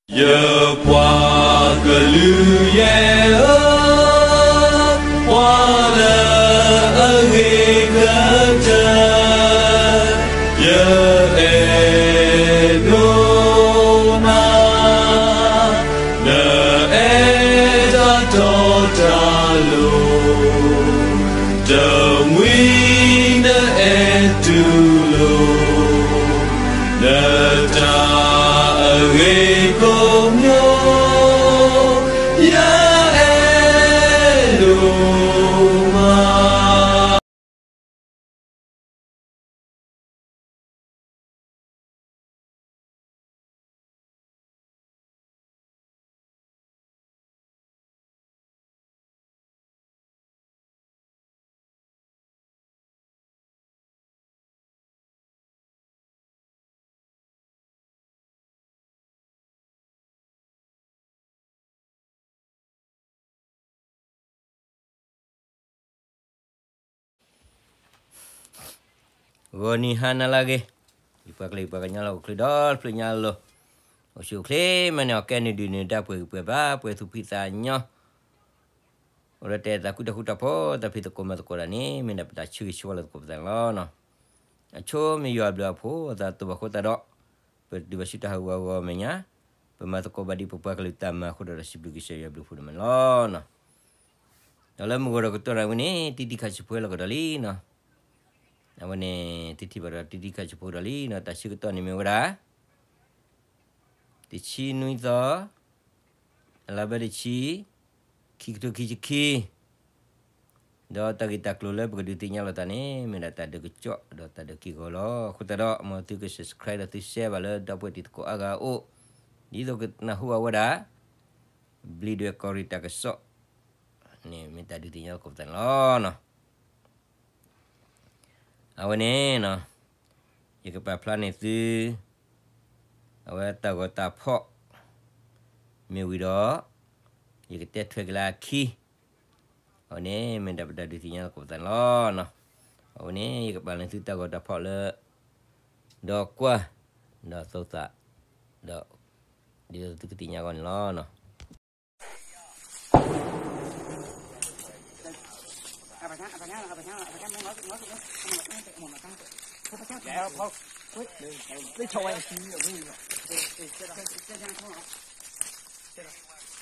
ယပှၤကလုာ်ယဲၢ်ဧၢ, ပှၤလၢအဂ့ၤကတၢၢ်, ယအဲၣ်ဒိးနၤ, နအဲၣ်တၢ်တီတၢ်လိၤ, တမှံၤနအဲၣ်တူၢ်လိာ် နတၢ်အဂ့ၤကိးမံၤ, ယအဲၣ်ဒိးမး. ဂီၤနံၤဟါနၤလၢအဂ့ၤ, ယပှၤကလုာ်ယပှၤကညီလၢဟီၣ်ခိၣ်ချၢဒီတဖျၢၣ်ညါလီၤ. အိၣ်ဆူၣ်အိၣ်ချ့မးန့ၣ် အီၣ်ကဲနုာ်ဒုၣ်နုာ်ဒါ ပှဲၤဂံၢ်ပှဲၤဘါ ပှဲၤသူၣ်ဖှံသးညီ, အိၣ်ဒီးတၢ်အဲၣ်သးကွံတၢ်ဃူတၢ်ဖိး တၢ်ဖံးသကိးမၤသကိးတၢ်န့ၣ် မ့ၢ်ဒၣ်ပတၢ်ဆၢဂ့ၤဆၢဝါလၢသကိးပသးန့ၣ်လီၤ. အဆိမ့ၢ်ယွၤအဘျုးအဖှိၣ်အသးတဘၣ်အဃိသတးဒီး ပတုၤဘၣ်ဆူတၢ်ဟးဂီၤအဂီၢ်အမဲာ်ညါ, ပမၤသကိးဘၣ်ဒ်ပပှၤကလုာ်တၢ်မၤအဃိဒီး စံးဘျုးကစၢ်ယွၤအဘျုးအဖှိၣ်ဒိၣ်မးန့ၣ်လီၤ. ဒီးလၢမုၢ်ဂီၤဒီးကတီၢ်နၣ်ဝံၤန့ၣ် တံထံၣ်ခးဆူၣ်ဖှိၣ်လီၤကဒီးလံနီၤ. အဝဲန့ၣ် တထံၣ်ဘၣ်ဒီးတံထံၣ်ခးဆူၣ်ဖှိၣ်ဒီးလံနီၤ. တၢ်ဆၢကတီၢ်န့ၣ်မ့ၢ်ဝဲဒၣ် တဆံနွံသီ, အလါဘၢၣ်တဆံ, ခံကထိခံဆံခံ, ဒီးတၢ်ဂ့ၢ်တၢ်ကျိၤလၢပကဒုးသ့ၣ်ညါလိာ်သးန့ၣ် မ့ၢ်ဒၣ်တၢ်ဒုးကစီၣ်ဒီးတၢ်ဒုးက့ၢ်ဂီၤလီၤ. အဃိသတးဒီး မ်သုက subscribe ဒီးသု share ဘၣ်လၢဒီပုၢ်ဝဲၢ်တံၤသကိးအါဂၤအအိၣ်, ဒ်သိးကနၢ်ဟူဘၣ်ဝဲဒၣ် ဘျံးဒွဲၣ်ကီၢ်ရ့ၣ်တၢ်ကစီၣ်န့ၣ် မ့ၢ်တၢ်ဒုးသ့ၣ်ညါသကိးပသးန့ၣ်လီၤ. အဝဲန့ၣ်နီၤ, ယကပာ်ဖျါန့ၢ်သု အဝဲတၢ်ဂီၤတၢ်ဖီၣ် မ့ၢ်ဝံၤဒီး ယကတဲထွဲက့ၤလၢအခံ, အဝဲန့ၣ်မ့ၢ်ဒၣ်ပတၢ်ဒုးသ့ၣ်ညါသကိးပသးန့ၣ်လီၤ. အဝဲန့ၣ် ယကပာ်န့ၢ်သုတၢ်ဂီၤတ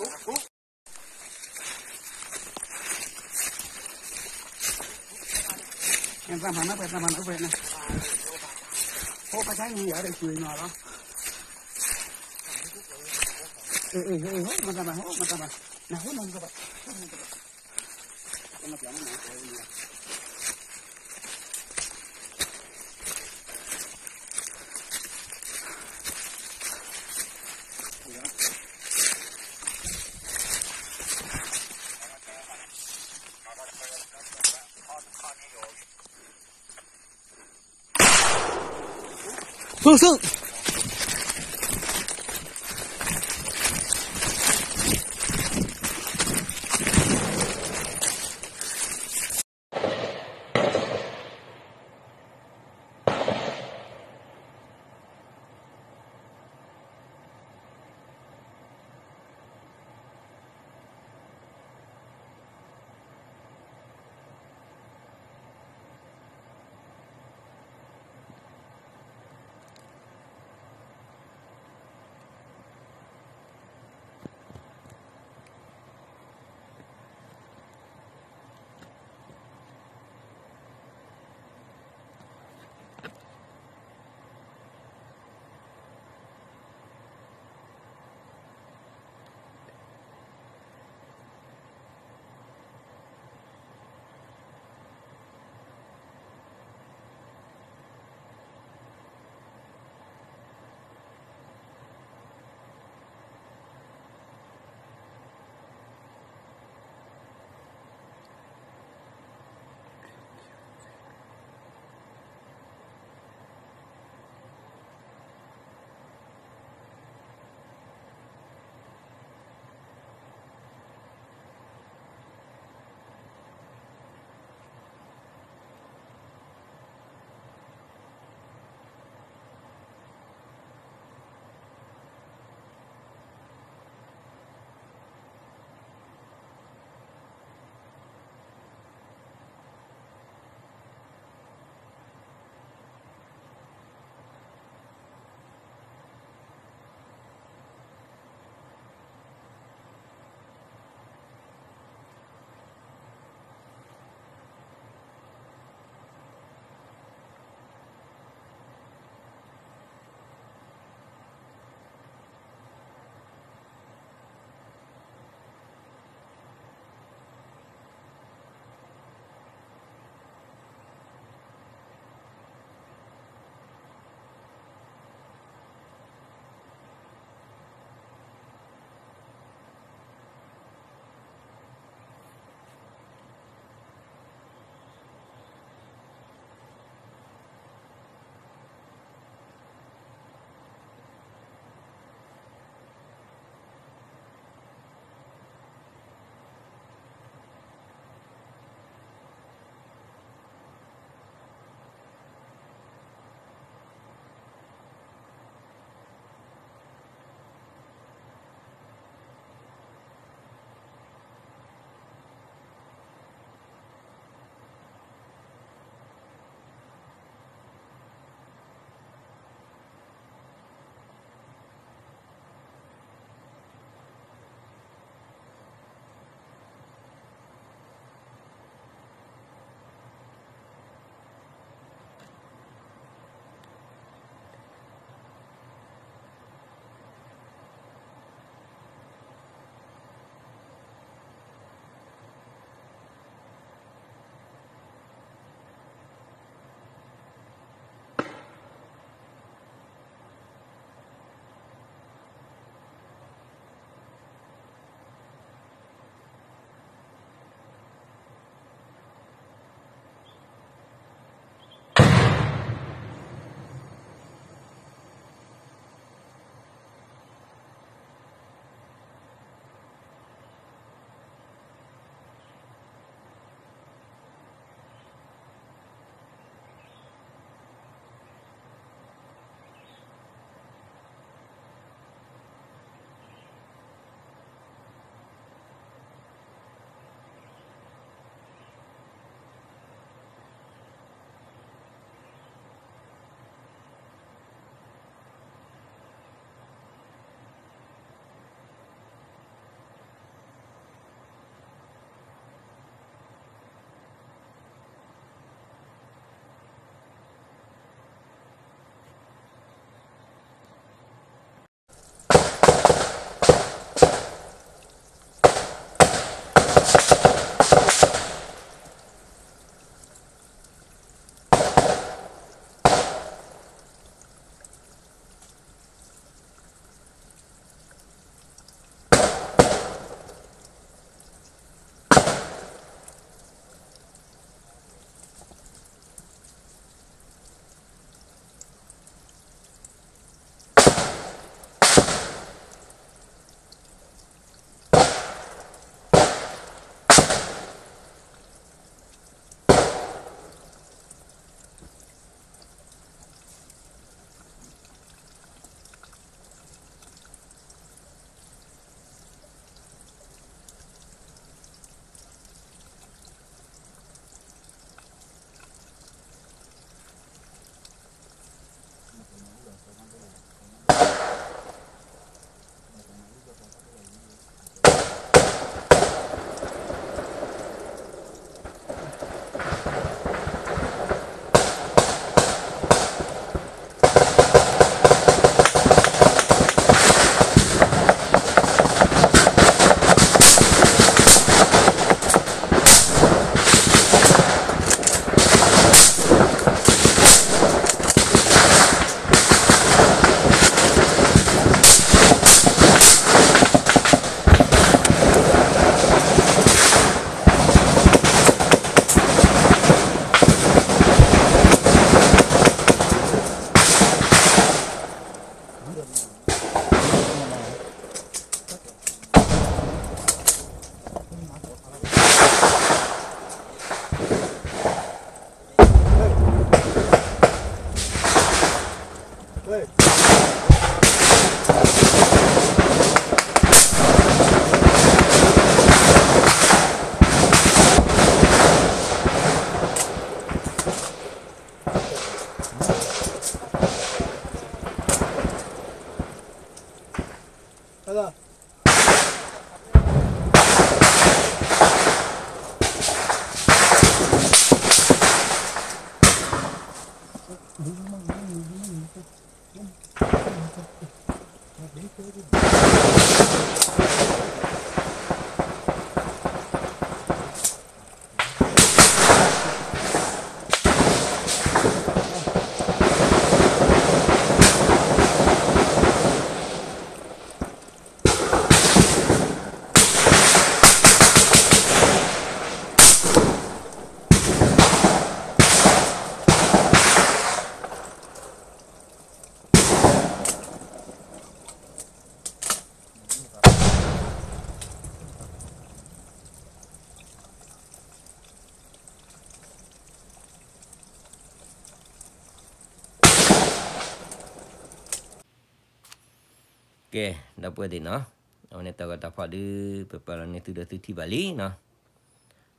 ၢ်ဖီၣ်လၢ ဒီးကွၢ်, ဒီးသိသး, ဒီး ဒ်သိးသုကသ့ၣ်ညါအဂီၢ်န့ၣ်လီၤ. ကဲ, ဒီပုၢ်ဝဲၢ်သ့ၣ်နီၤ, အဝဲန့ၣ်တၢ်ဂီၤတၢ်ဖီၣ်ဒုး ပပာ်လီၤန့ၢ်သုဒီးသုထံၣ်ဘၣ်လံနီၤ.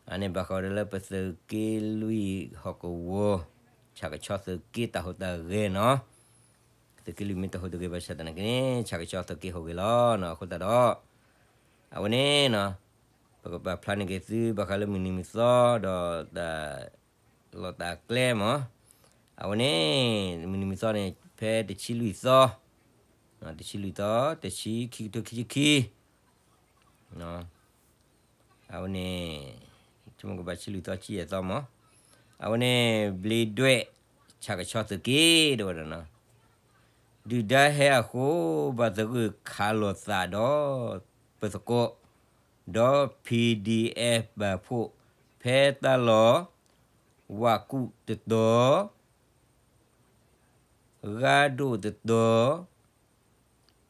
အန့ၣ်ဘၣ်ဃးဒီးလၢပသုးက့လွံၢ်ဟီၣ်ကဝီၤ ဆၣ်ကဆီသုးက့တၢ်ဟူးတၢ်ဂဲၤနီၤ. သုးက့လွံၢ်မ့ၢ်တၢ်ဟူးတၢ်ဂဲၤဘၣ်ဆၣ်သနာ်က့န့ၣ် ဆၣ်ကဆီသုးက့ဟူးဂဲၤလီၤနီၤ. အဃိသတးဒီး အဝဲန့ၣ်နီၤ, ပကပာ်ဖျါန့ၢ်က့ၤသု ဘၣ်ဃးလၢမုၢ်နံၤမုၢ်သီဒီးတၢ်လီၢ်တၢ်ကျဲမး, အဝဲန့ၣ် မုၢ်နံၤမုၢ်သီန့ၣ် ဖဲတဆံလွံၢ်သီ, တဆံလွံၢ်သီ တဆံခံကထိခံဆံခံ အဝဲန့ၣ် ဆိကမိၣ်ကဘၣ်ဆံလွံၢ်သီဆံယဲၢ်သီမး, အဝဲန့ၣ် ဘျ့ဒွဲၣ် ဆၣ်ကဆီသုးက့ တဲဝဲဒၣ်နီၤ, ဒုၣ်ဒါဟဲအဃိ ဘၣ်သဂၢၢ်ခးလိာ်သးဒီးပသကိး, ဒီး P D F ပာ်ဖှိၣ် ဖဲတၢ်လီၢ် ဝးကူၣ်တတီၤ ဂၤဒိၣ်တတီၤ,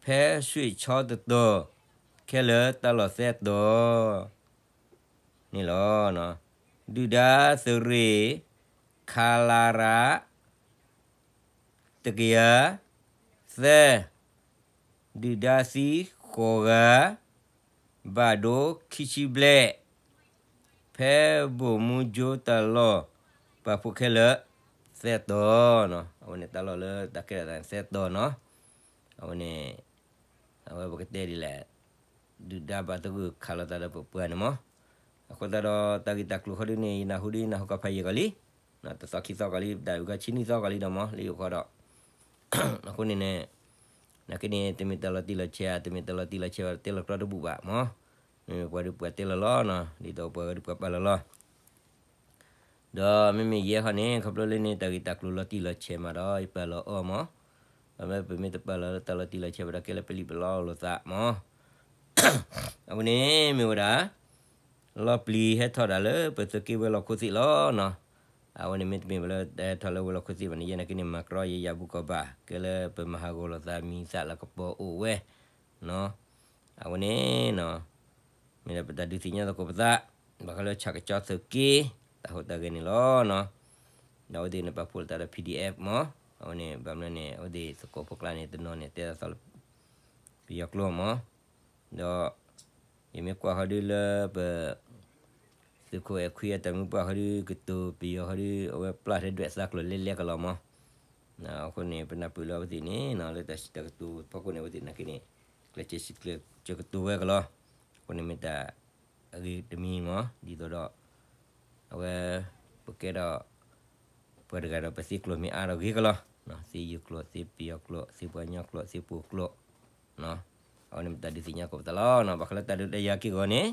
ဖဲဆွ့ၣ်ဆီတတီၤ, ခဲလၢာ်တၢ်လီၢ်သၢတီၤန့ၣ်လီၤ. ဒုၣ်ဒါသုးရ့ၣ် ခလရ တကယၤသၢ ဒုၣ်ဒါသံဃိးဂၤ, ဘၣ်ဒိခံဆံဘျဲၣ်, ဖဲဘိၣ်မူကၠိတၢ်လီၢ် ပာ်ဖှိၣ်ခဲလၢာ်သၢတီၤနီၤ, အဝဲန့ၣ်တၢ်လီၢ်လၢတၢ်ကဲထီၣ်သးန့ၣ်သၢတီၤနီၤ, အဝဲန့ၣ် အဝဲပကတဲဒ်လဲၣ်, ဒုၣ်ဒါဘၣ်သဂၢၢ်ခးလိာ်သးဒီးပပှၤန့ၣ်မး, အဃိသတးဒီးတၢ်ဂ့ၢ်တၢ်ကျိၤဃီဒုန့ၣ် ယနၢ်ဟူဒု ယနၢ်ဟူကီၢ်ဖးယံာ်ကီးလံ, တသီခံသီကီးလံ ဒၣ်ဝံၤကီးဆံနွံသီကီးလံဒီးမး လၢယအိၣ်ဃီဒီး အဃိန့ၣ်န့ၣ် နာ်က့န့ၣ် တမ့ၢ်တၢ်လီၤတံၢ်လီၤဆဲး တမ့ၢ်တၢ်လီၤတံၢ်လီၤဆဲးဘၣ် တဲလီၤကြီတဘူၣ်ဘၣ်မး, မ့မ့ၢ်ပှၤဒုးပှၤတဲလီၤလီၤနီၤ ဒ်သိးပှၤဂၤဒုးပှၤပာ်လီၤလီၤ ဒီးမ့မ့ၢ်ယဲခီန့ၣ် ခီဖျိလၢန့ၣ် တၢ်ဂ့ၢ်တၢ်ကျိၤလီၤတံၢ်လီၤဆဲးမးဒီး ယပာ်လီၤအီၤမး, ဒီးမ့ၢ်ပမ့ၢ်တပာ်လီၤလၢတၢ်လီၤတံၢ်လီၤဆဲးဘၣ်ဒီး ကဲလၢပလံၣ်ပလီလိာ်သးမး, အဝဲန့ၣ်မ့ၢ်ဝဲဒၣ် လီၤပျံၤဟဲထီၣ်ဒၣ်လၢပသုးက့ဝဲၤလီၢ်ခိၣ်သ့ၣ်လီၤနီၤ, အဝဲန့ၣ်မ့တမ့ၢ်ဘၣ်လၢတၢ်ဟဲထီၣ်လၢဝဲၤလီၢ်ခိၣ်သ့ၣ်ဘၣ်န့ၣ် ယဲနာ်က့န့ၣ် မၤကြီယဲယၤဘူးကီးဘၣ် ကဲလၢပမၤဟးဂီၤလိာ်သးမံၤသးလၢကပီၤအိၣ်ဝဲနီၤ, အဝဲန့ၣ်နီၤ မ့ၢ်ဒၣ်ပတၢ်ဒုးသ့ၣ်ညါသကိးပသး ဘၣ်ဃးလၢဆၣ်ကဆီသုးက့ တၢ်ဟူးတၢ်ဂဲၤန့ၣ်လီၤနီၤ, ဒီးအဝဲသ့ၣ်န့ၣ်ပာ်ဖှိၣ်လိာ်သးဒီး P D F မး, အဝဲန့ၣ် ဘၣ်မနုၤန့ၣ် အဝဲသ့ၣ်သကိးဖိကျါန့ၣ် တနီၤန့ၣ် တဲသးသီလၢ ပယီၤကျိာ်မး, ဒီး ယမ့ၢ်ကွၢ်ဃီဒုလၢပ သုးခိၣ်အဲၣ်ခွံအတၢ်မုၢ်ပှၢ်ဃီဒု ကတိၤပယီၤဃီဒု အဝဲပျၢ်ထဲဒွဲၣ်သးကျိၤလဲၤလဲၤကလီၤမး, အဃိန့ၣ် ပနၢ်ပၢၢ်လၢအဝဲသ့ၣ်န့ၣ် လၢတၢ်စံးတၢ်ကတိၤဖီခိၣ်န့ၣ် အဝဲသ့ၣ်နာ်က့န့ၣ် ကျဲးစၢးစံးကျၢးကတိၤဝဲကလီၤ, အဃိန့ၣ်မ့ၢ်တၢ် အဂ့ၤတမံၤမး ဒ်သိးဒီး အဝဲ ပကဲဒီး ပှၤတဂၤဒီးပသ့ကျိာ်မ့ၢ်အါဒီးဂ့ၤကလီၤ, သ့ယုာ်ကျိာ် သ့ပယီၤကျိာ် သ့ပှၤကညီကျိာ် သ့ပှၤကျိာ်, အဝဲန့ၣ်မ့ၢ်တၢ်ဒုးသ့ၣ်ညါကိးပသးလီၤ, ဘၣ်ဃးလၢတၢ်ဒုးတၢ်ယၤက့ၢ်ဂီၤန့ၣ်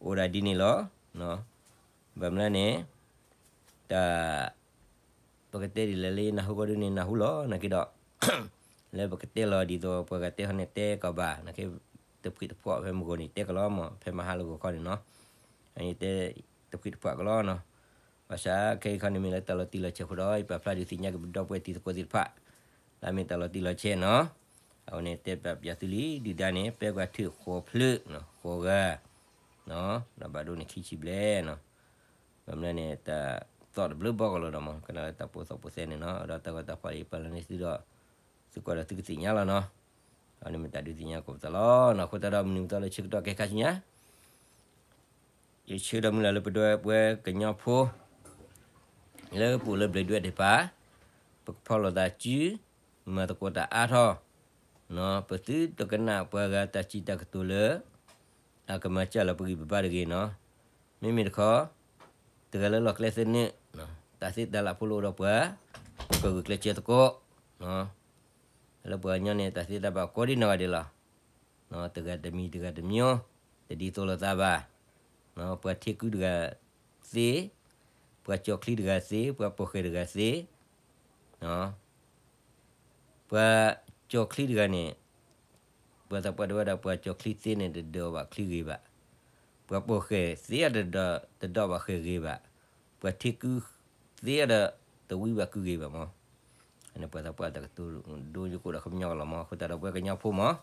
အိၣ်ဒၣ်ဒ်န့ၣ်လီၤ, ဘၣ်မနုၤလဲၣ်န့ၣ် တၢ် ပကတဲဒ်လဲၣ်လၢနၢ်ဟူဂီၢ်ဒုန့ၣ် နၢ်ဟူလီၤ နာ်က့ဒီး လၢပကတဲလီၤဒ်သိးပှၤဂၤတဲဟီန့ၣ်တဲကီးဘၣ် နာ်က့ တဖှံးတဖှီၣ်ဖဲမုၢ်ဂီၤန့ၣ်တဲကလီၤမး ဖဲမဟါလၢဂီၤခီန့ၣ်နီၤ, အတဲ တဖှံးတဖှီၣ်ကလီၤနီၤ, ဘၣ်ဆၣ်ခဲအံၤခီန့ၣ်မ့ၢ်လၢတၢ်လီၤတံၢ်လီၤဆဲးအဃိဒီး ယပာ်ဖျါဒုးသ့ၣ်ညါက့ၤပဒီပုၢ်ဝဲၢ်တံၤသကိးသ့ၣ်တဖၣ် လၢအမ့ၢ်တၢ်လီၤတံၢ်လီၤဆဲးနီၤ, အဝဲန့ၣ်တဲပၠးသုလံ ဒုၣ်ဒါန့ၣ် ပၢကွၢ်ထုးဃိးဖျၢၣ်နီၤ ဃိးဂၤ ဒီးဘၣ်ဒိန့ၣ်ခံဆံဘျဲၣ်နီၤ, ဘၣ်မနုၤလဲၣ်န့ၣ် တၢ်သီၣ်တဘျုးဘီကလီၤဒီးမး ကနၣ်လၢတၢ်ပိာ်သီၣ်ပိာ်သဲန့ၣ်နီၤ, ဒီးတၢ်ဂီၤတၢ်ဖီၣ်အံၤပာ်လီၤန့ၢ်သုဒီး သုကွၢ်ဒီးသုကသ့ၣ်ညါလီၤနီၤ. အန့ၣ်မ့ၢ်တၢ်ဒုးသ့ၣ်ညါကိးပသးလီၤနီၤ. အဃိသတးဒီးမနုၤမတၤလၢဆၢကတီၢ်ကဲခါဆူညါ ယဆၢဒီးမုၢ်လၢ်လၢပဒိးပှၤကညီဖိ လၢပအိၣ်လၢဘျ့းဒွဲၣ်သ့ၣ်တဖၣ် ပကဖီၣ်လိာ်သးစု မၤသကိးတၢ်အါထီၣ် ပသုတကနၣ်ပှၤဂၤတၢ်စံးတၢ်ကတိၤလၢ အကမၤစၢ်လၢပဂံၢ်ပဘါတဂ့ၤနီၤ. မ့မ့ၢ်တခီ တဂၤလၢလီၢ်ကျဲသနၢၣ် တၢ်သ့တၢ်လၢ်ဖိလၢအိၣ်ဒီးပှၤ ပကဂုာ်ကျဲးစၢးသကိး လၢပှၤကညီန့ၣ် တၢ်သ့တၢ်ဘၣ်ကိးဒံနီၢ်ဂၤဒဲးလီၤ. တဂၤတမံၤတဂၤတမံၤ တဒ်သိးလိာ်သးဘၣ်. ပှၤထံကူတဂၤသ့, ပှၤကၠီၤချံတဂၤသ့, ပှၤပိာ်ဃဲၤတဂၤသ့, ပှၤကၠီၤချံတဂၤန့ၣ် ပှၤသးပှၢ်တဲဝဲဒၣ် ပှၤကၠီၤချံသ့န့ၣ် တဒိးဘၣ်ချံဂ့ၤဘၣ်. ပှၤပိာ်ဃဲၤသ့အဒီး တဒိးဘၣ်ဃဲၤဂ့ၤဘၣ်. ပှၤထံကူသ့အဒီး တဝံဘၣ်ကူဂ့ၤဘၣ်မး. အန့ၣ်ပှၤသးပှၢ်တၢ်ကတိၤဒိယကိးဒီးခီပညီကလီၤမး. အဃိသတးဒီးပှၤကညီဖိမး,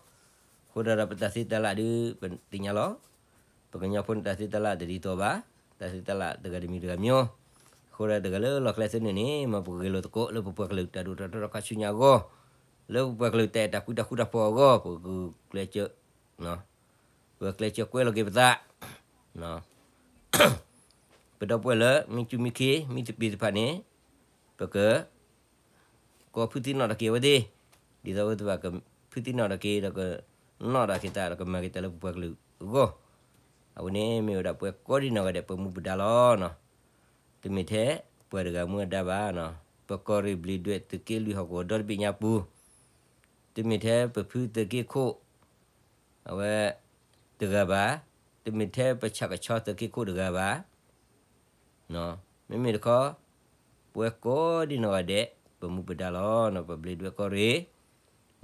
အဃိသတးဒီးပတၢ်သ့တၢ်လၢ်ဒုး ပသ့ၣ်ညါလီၤ. ပကညီဖိန့ၣ်တၢ်သ့တၢ်လၢ်တဒ်သိးဘၣ်, တၢ်သ့တၢ်လၢ်တဂၤတမံၤတဂၤမံၤ. အဃိဒီးတဂၤလၢလီၢ်ကျဲသနၢၣ်န့ၣ် မ်ပကဂဲၤလိာ်သကိးလၢပပှၤကလုာ်တၢ်ဒိၣ်တၢ်ထီတခါဆူညါအဂီၢ်, လၢပပှၤကလုာ်တၢ်အဲၣ်တၢ်ကွံတၢ်ဃူတၢ်ဖိးအဂီၢ် ပကကျဲးစၢး ပကကျဲးစၢးကွဲလီၤက့ၤပသး, ပဒီပုၢ်ဝဲၢ်လၢမ့ၢ်ကူမ့ၢ်ခ့ မ့ၢ်သပ့ၤသ့ၣ်တဖၣ်န့ၣ် ပက ကိးဖုသံနီၣ်ထီၣ်က့ၤအဝဲသ့ၣ်, ဒ်သိးအဝဲသ့ၣ်တဖၣ်ကဖုသံနီၣ်ထီၣ်က့ၤဒီးကနီၣ်ထီၣ်က့ၤသးဒီးကမၤက့ၤတၢ်လၢပပှၤကလုာ်အဂီၢ်, အဝဲန့ၣ်မ့ၢ်ဝဲဒၣ်ပှၤကိးဒံနီၢ်ဂၤဒဲး ပမူပဒါလီၤ. တမ့ၢ်ထဲပှၤတဂၤမူအဒါဘၣ်, ပကီၢ်ရ့ၣ်ဘျ့းဒွဲၣ်သုးက့လွံၢ်ဟီၣ်ကဝီၤဒီတဘ့ၣ်ညါပူၤ, တမ့ၢ်ထဲပဖုသုးက့ခိၣ် အဝဲ တဂၤဘၣ်, တမ့ၢ်ထဲပဆၣ်ကဆီသုးက့ခိၣ်တဂၤဘၣ်. မ့မ့ၢ်တခီ ပဝဲကိးဒံနီၢ်ဂၤဒဲး ပမူပဒါလီၤ. ပဘျ့းဒွဲၣ်ကီၢ်ရ့ၣ်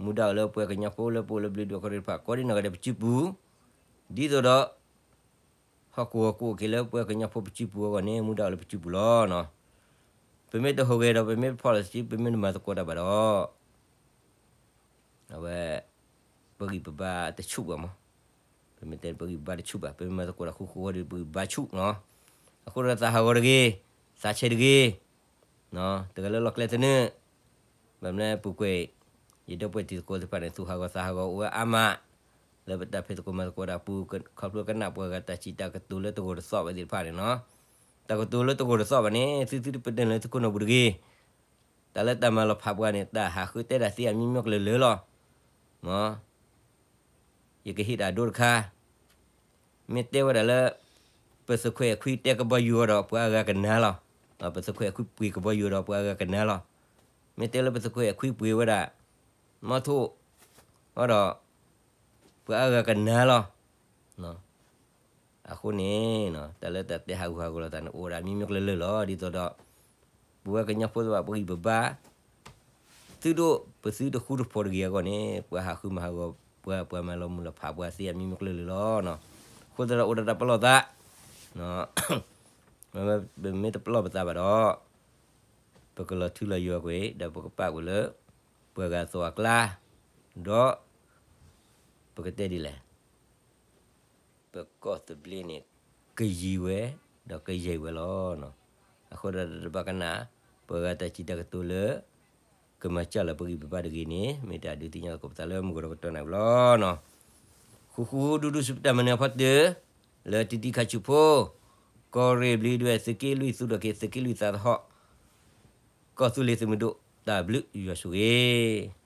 မူဒါအိၣ်လၢပှၤကညီဖိလၢပအိၣ်လၢဘျ့းဒွဲၣ်ကီၢ်ရ့ၣ်တဖၣ် ကိးဒံနီၢ်ဂၤဒဲးပစုပူၤ, ဒ်သိးဒီး ဟီၣ်ကဝီၤကအိၣ်က့ၤလၢပှၤကညီဖိပစုပူၤအဂီၢ်န့ၣ် မူဒါအိၣ်လၢပစုပူၤလီၤ. ပမ့ၢ်တဟူးဂဲၤဒီး ပမ့ၢ်တဖီၣ်လီၤစု ပမ့ၢ်တမၤသကိးတၢ်ဘၣ်ဒီး အဝဲ ပဂံၢ်ပဘါတဆူၣ်ဘၣ်မး. ပမ့ၢ်တဲပဂံၢ်ပဘါတဆူၣ်ဘၣ်, ပမ့ၢ်မၤသကိးတၢ်ဃူဃူဝဲဒီး ပဂံၢ်ဘါဆူၣ်နီၤ. အဃိဒီးသးဟးဂီၤတဂ့ၤ, သးဆဲးတဂ့ၤ, တဂၤလၢလီၢ်ကျဲသနၢၣ်, ဘၣ်မနုၤပူၤကွံာ် ယဒီပုၢ်ဝဲၢ်တံၤသကိးသ့ၣ်တဖၣ်န့ၣ် သူၣ်ဟးဂီၤသးဟးဂီၤအိၣ်ဝဲအါမး, လၢပတၢ်ဖံးသကိးမၤသကိးတၢ်ပူၤ ခီဖျိကနၣ်ပှၤဂၤတၢ်စံးတၢ်ကတိၤလၢတဂီၢ်တသီၣ်ဝဲသ့ၣ်တဖၣ်န့ၣ်နီၤ. တၢ်ကတိၤလၢတဂီၢ်တသီၣ်ဘၣ်န့ၣ် သုသုတပတုာ်လၢသုခိၣ်နူာ်ပူၤတဂ့ၤ. တၢ်လၢတၢ်မၤလီၤဖးပှၤန့ၣ် တၢ်ဟးဃုတဲတၢ်သ့အမျိုးမျိုးကလုာ်လၢာ်လီၤ. မ် ယကဟ့ၣ်တၢ်ဒိတခါ, မ့ၢ်တဲဝဲဒၣ်လၢ ပသုးခွဲးအခွံတဲကဘီယူၤအီၤဒီး ပှၤအါဂၤကနၣ်လီၤ. ပသုးခွဲးအခွံပှ့ၤကဘီယူၤအီၤဒီး ပှၤအါဂၤကနၣ်လီၤ. မ့ၢ်တဲလၢပသုးခွဲးအခွံပှ့ၤဝဲဒၣ် မီထိၣ်အီၤဒီး ပှၤအါဂၤကနၣ်လီၤ. အဃိန့ၣ် တၢ်လၢတၢ်တဲဟးဂူာ်ဟးဂီၤလိာ်သးန့ၣ် အိၣ်ဝဲဒၣ်အမျိုးမျိုးကလုာ်လၢာ်လီၤ. ဒ်သိးဒီး ပဝဲကညီဖိသ့ၣ်တဖၣ် ပဂံၢ်ပဘါ သုဒိၣ်ပသုတဃူတဖိးတဂ့ၤအဂီၢ်န့ၣ် ပှၤဟးဃုမၤဟးဂီၤပှၤ ပှၤမၤလီၤမုၢ်လီၤဖးပှၤသ့အမျိုးမျိုးကလုာ်လၢာ်လီၤ. အဃိသတးဒီးအိၣ်ဒီးတၢ်ပလီၢ်သး, ပမ့ၢ်တပလီၢ်ပသးဘၣ်ဒီး ပကလီၤထူလီၤယိာ်ကွံာ် ဒီးပကပာ်ကွံာ်လၢ ပှၤဂၤအသိးအကျါ, ဒီး ပကတဲဒ်လဲၣ် ပကီၢ်သဘျ့န့ၣ် ကယံၤဝဲ ဒီးကယံၤဝဲလီၤ. အဃိဒီးတဘၣ်ကနၣ် ပှၤဂၤတၢ်စံးတၢ်ကတိၤလၢ ကမၤစၢ်လၢပဂံၢ်ပဘါတဂ့ၤန့ၣ် မ့ၢ်တၢ်ဒုးသ့ၣ်ညါသကိးပသးလၢမုၢ်ကီၢ်ဒီးကတီၢ်နၢ်ဝံၤလီၤ. ဃူဃူဒူဒူဆူပတၢ်မၤနၢၤအဖီတၢၢ် လၢတံၤတံၤခါဆူၣ်ဖိ, ကီၢ်ရ့ၣ်ဘျ့းဒွဲၣ်သုးက့လွံၢ်သူဒီးက့ၤသုးက့လွံၢ်သးသဟီၣ်, ကီၢ်သူလ့ၤသုးမုၢ်ဒိၣ် တၢ်ဘျုးယွၤဆိၣ်ဂ့ၤ